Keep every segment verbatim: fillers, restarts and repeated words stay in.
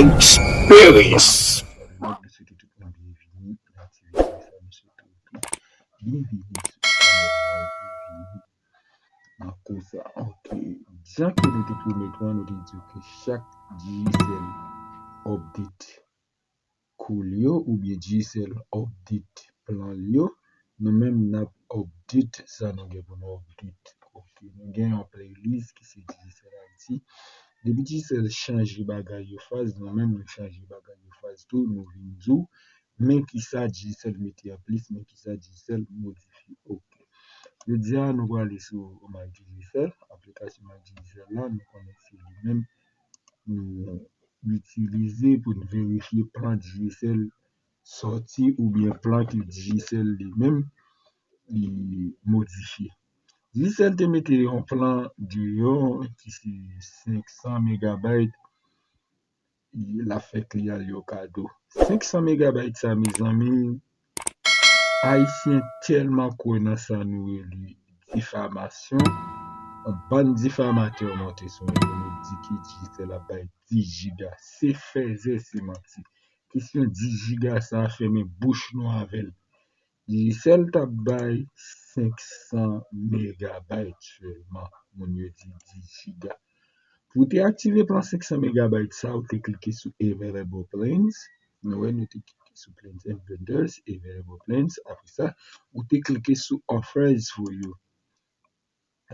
Experience. Mwen swete tout moun byenvini nan aktivite sa, mwen swete w tou byenvini sou chanèl mwen, byenvini nan kou sa. Ok, jan ke nou te pwomèt ou an, nou te di w ke chak Digicel update cool yo oubyen Digicel update plan li yo, nou menm n ap update sa nou gen pou nou update. Ok, nou gen yon playlist ki se Digicel Haiti. Depi Digicel chanje bagay yo faz, nou menm nou chanje bagay yo faz tou, nou vin di w men kisa Digicel mete an plis, men kisa Digicel modifye. Ok. Jodi a, nou prale sou My Digicel, aplikasyon My Digicel la, nou konnen se li menm nou itilize pou n verifye plan Digicel sòti oubyen plan ke Digicel li menm li modifye. Digicel te mete yon plan deyò ki se senk san megabayt, l ap fè kliyan l yo kado. Senk san megabayt sa, mezanmi, Ayisyen tèlman kwè nan sa nou rele difamasyon, yon bann difamatè monte sou entènèt di ke Digicel ap bay dis jiga. Se fèzè, se manti. Kesyon dis jiga sa, fèmen bouch nou avè l. Digicel t ap bay senk san megabayt sèlman, moun yo di dis jiga. Pou w te aktive plan senk san megabayt sa, ou te klike sou Available Plans. Nou wè, nou te klike sou Plans and Bundles, Available Plans. Apre sa, ou te klike sou Offers for You.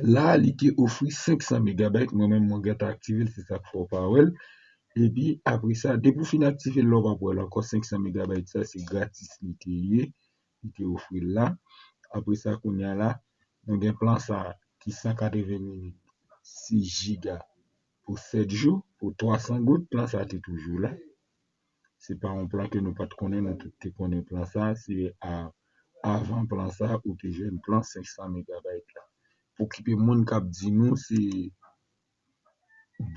La, li te ofri senk san megabayt. Mwen menm, mwen gentan aktive l, se sa k fè w pa wè l. Epi, apre sa, depi w fin aktive l la, w p ap wè l ankò. Senk san megabayt sa, se gratis li te ye. Li te ofri l la. Apre sa, kounye a la, nou gen plan sa ki san katreven minit, sis jiga pou sèt jou, pou twa san goud, plan sa te toujou la. Se pa yon plan ke nou pa t konnen, nou tout te konnen plan sa, se a, avan plan sa, ou te jwenn plan senk san megabayt la. Pou okipe moun k ap di nou se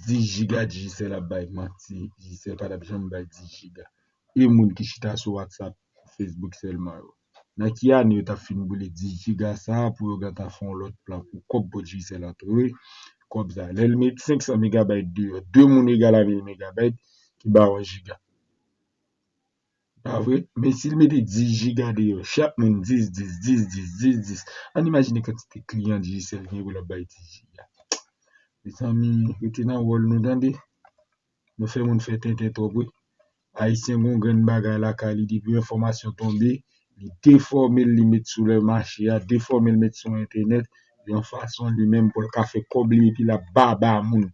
dis jiga Digicel ap bay, manti, Digicel pa t ap janm bay dis jiga. E moun ki chita sou WhatsApp, Facebook sèlman yo. Nan ki ane yo t ap fin boule dis jiga sa a pou yo gentan fè yon lòt plan pou kòb pou Digicel antre? Kòb sa, lè l met senk san megabayt deyò, de moun egal a mil megabayt ki ba w yon jiga. Pa vre? Men si l mete dis jiga deyò, chak moun dis, dis, dis, dis, dis, dis. Ann imajine kantite kliyan Digicel gen pou l ap bay dis jiga. Mezanmi, rete nan wòl nou, tande. Nou fè moun fè tenten twòp, wi. Ayisyen gon grenn bagay lakay li, depi enfòmasyon tonbe, li defòme l, li met sou lè mache a, defòme l, met sou entènèt, yon fason li menm pou l ka fè kòb li epi l ap baba moun.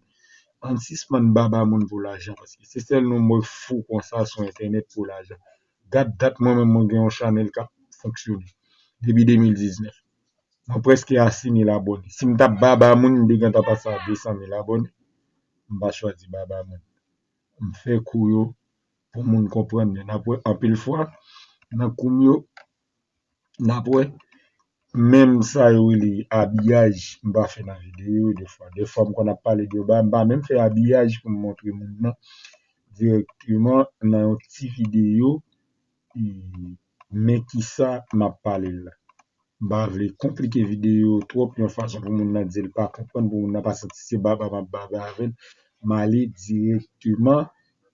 Ann sispann baba moun pou lajan, paske se sèl nou mwen fou konsa sou entènèt pou lajan. Gad dat mwen menm mwen gen yon chanèl k ap fonksyone depi de mil diznèf. Mwen prèske a sis mil abòne. Si m t ap baba moun, m te gentan pase a de san mil abòne. M pa chwazi baba moun. M fè kou yo pou moun konprann yo. N ap wè anpil fwa, nan kou m yo, n ap wè, menm sa yo rele abiyaj, m pa fè nan videyo yo defwa. Defwa, m konn ap pale de yo, ba, m pa menm fè abiyaj pou m montre moun nan dirèkteman nan yon ti videyo, e, men kisa m ap pale l la. M pa vle konplike videyo twòp yon fason pou moun nan di l pa konprann, pou moun nan pa santi se baba m ap baba avè l. M ale dirèkteman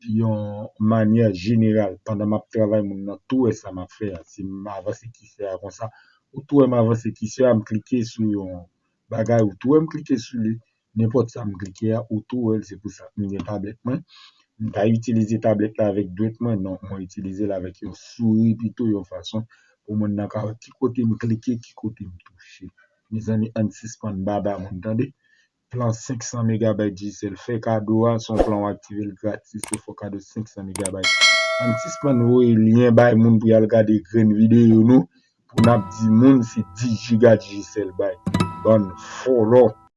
yon manyè jeneral. Pandan m ap travay, moun nan tou wè sa m ap fè a. Si m avanse kisè a konsa, ou tou wè m avanse kisè a, m klike sou yon bagay, ou tou wè m klike sou li. Nenpòt sa m klike a, ou tou wè l, se pou sa m gen tablèt mwen. M ta itilize tablèt la avèk dwèt mwen, non, mwen itilize l avèk yon souri pito, yon fason pou moun nan ka wè ki kote m klike, ki kote m touche. Mezanmi, ann sispann baba moun, tande. Plan senk san megabayt Digicel fè kado a, se yon plan w aktive l gratis, yo fè w kado senk san megabayt. Ann sispann voye lyen bay moun pou y al gade grenn videyo nou, pou n ap di moun se dis jiga Digicel bay. Bann vòlò.